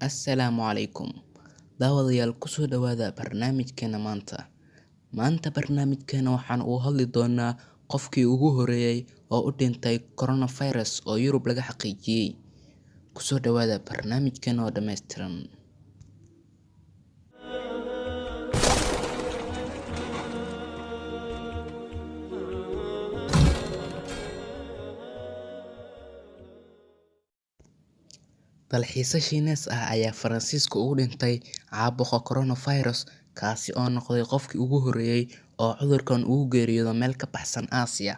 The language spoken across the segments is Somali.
Assalaamu calaykum daawadayaal, kusoo dhawaada barnaamijkeena maanta. Maanta barnaamijkeena waxaan uga hadli doonaa qofkii ugu horeeyay oo u dhintay coronavirus oo Yurub laga xaqiijiyay. Kusoo dhawaada barnaamijkeena oo dhammaystiran. Dalxiise Shiinees ah ayaa Faransiiska ugu dhintay caabuqa coronavirus, kaasi oo noqday qofkii ugu horreeyay oo cudurkan ugu geeriyooda meel ka baxsan Aasiya.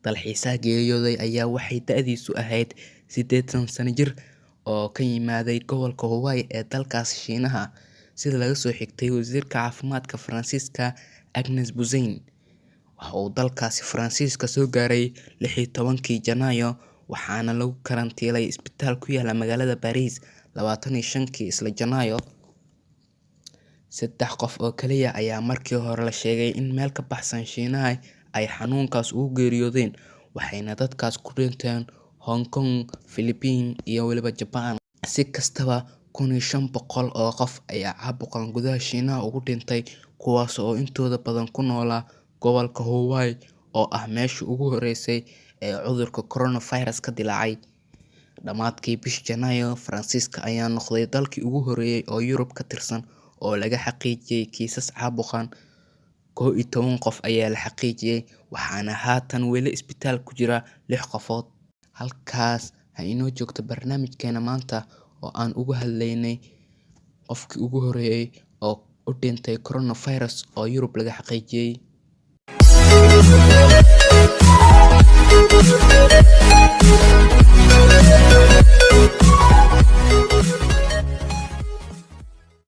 Dalxiisaha geeriyooday ayaa waxay da'diisu ahayd 80 sano jir oo ka yimaaday gobolka Hubei ee dalkaasi Shiinaha, sida laga soo xigtay wasiirka caafimaadka Faransiiska Agnes Buzyn. Waxa uu dalkaasi Faransiiska soo gaaray 16-kii Janaayo, waxaana lagu karantiilay isbitaal ku yaalla magaalada Paris 25-kii isla Janaayo. 3 qof oo kaliya ayaa markii hore la sheegay in meel ka baxsan Shiinaha ay xanuunkaas ugu geeriyoodeen, waxayna dadkaas ku dhinteen Hong Kong, Philippines iyo weliba Japan. Si kastaba, 1500 oo qof ayaa caabuqan gudaha Shiinaha ugu dhintay, kuwaas oo intooda badan ku noolaa gobolka Hubei oo ah meeshii ugu horreysay ee cudurka coronavirus ka dillaacay. Dhammaadkii bishii Janaayo, Faransiiska ayaa noqday dalkii ugu horreeyay oo Yurub ka tirsan oo laga xaqiijiyay kiisas caabuqan. 11 qof ayaa la xaqiijiyay, waxaana haatan weli isbitaal ku jira 6 qofood. Halkaas ha inoo joogto barnaamijkeena maanta oo aan uga hadlaynay qofkii ugu horreeyay oo u dhintay coronavirus oo Yurub laga xaqiijiyay.